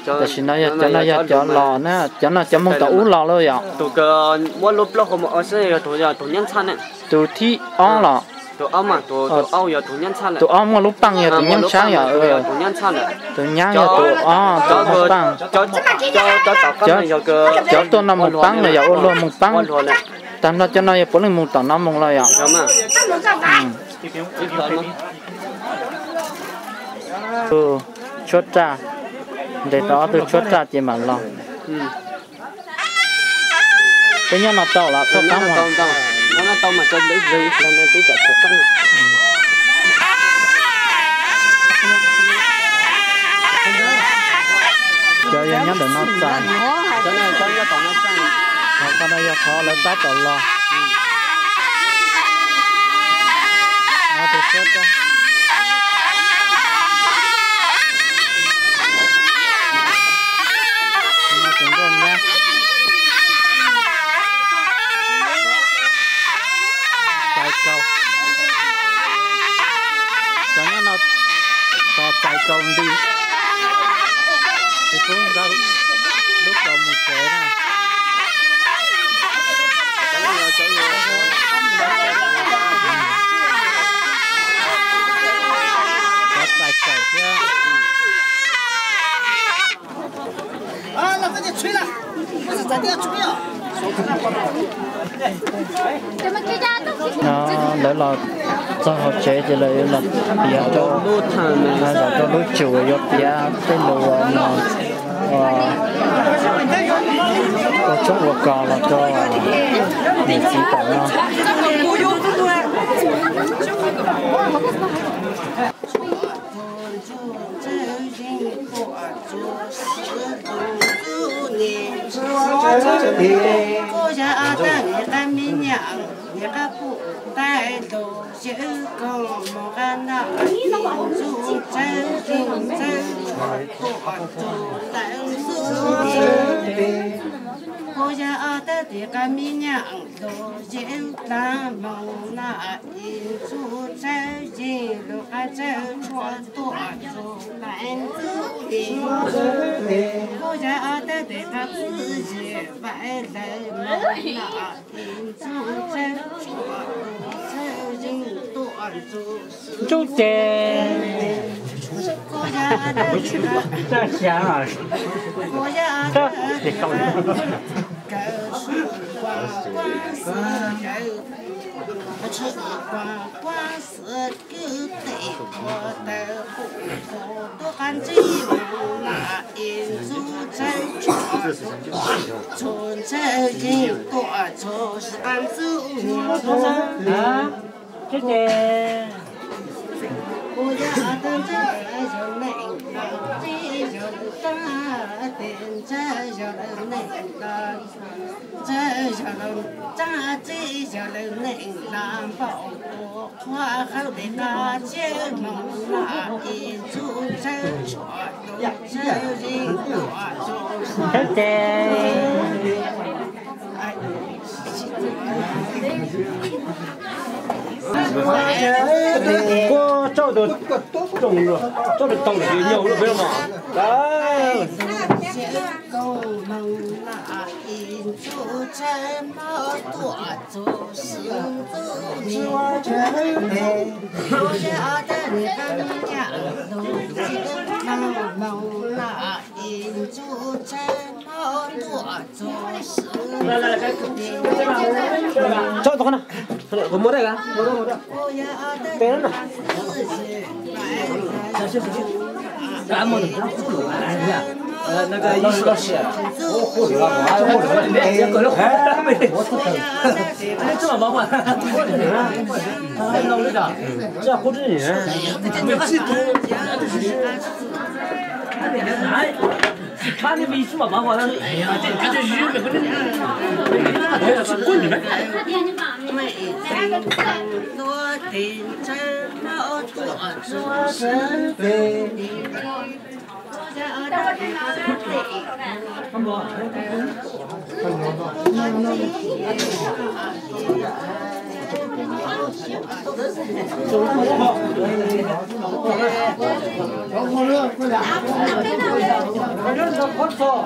Tam sim no yog cov no yog cov los na, cov no cov moog tom ub los lawm yom. Tus kws muab lub plaub hau mus ua xwb yog tus, yog tus nyab ntxhab ne. Tus thib ob los. Tus ob muaj lub paaj yog tus nyab ntxhab yom. Tus nyab yog tus ob, tus muaj paaj. Cov tuaj no moog paab los yog ua luag moog paab. Taag nrho cov no yog puav leej moog tom no moog los yom. Tshuab raj, ntes tau ob tug tshuab raj ces mam los. Peb nyob no tau los thauj qaab os. Cov yog nyob ntawm no txais. Qhov no yog qhov lawv tab tom los. Txais kaus. Cov nyob no tos txais kaus nti, ces pub nkawd lub kaus mus tsev na. Cov txais kaus thiab. No lawv los txog hauv tsev ces lawv los piav rau, zov rau lub tsum yuav piav tej lus uas ua tshoob ua kos los rau niam txiv tom no. Kuv yog ob tag tes qab me nyuam los yeb dlaab moog na, ib txuj tsawb yeeg lug qab tsawb tshuaj tuaj txug leej txuj yeeg. Kuv yog ob tag tes qab txwj yig vaim lawv moog na, ib txuj tsawb tshuaj tsawb yeeg tuaj txug ntsuj ces. Kuv yog ob tag tes qab, kuv yog ob tag tes qab, kawg sib kuaj kuaj xwb yawg, kuaj kuaj xwb kwv tij ua tawg qum qus tuaj qab ntsib moog na, ib txuj tsawb tshuaj txug ntsuj yeeg tuaj txug sib qab ntxub ntsuj. Kuv yog ob tag tes qab, yog neeg los txib yog lawv tag tes, ntshe yog lawv neeg los, ntshe yog lawv tag txib yog lawv neeg los npaum tus qhua qhawv tes qab tsiab moog na, ib txuj tsawb tshuaj txug ntsuj yeeg tuaj txug sib qab ntxub ntsuj. Kuv tsaug tus tsoom, tsaug tus tau lawm ces nyuag lub peb los mas. Ib txuj tsawb moog tuaj txug sib ntxub ntsuj. Kuv yog ob tag tes qab, kuv yog ob tag tes qab, ib txuj tsawb moog tuaj txug sib ntxub ntsuj. Kuv yog ob tag tes qab, kuv yog ob tag tes qab, ib txuj tsawb moog tuaj txug sib ntxub ntsuj. Nyob ntawm qhov txos,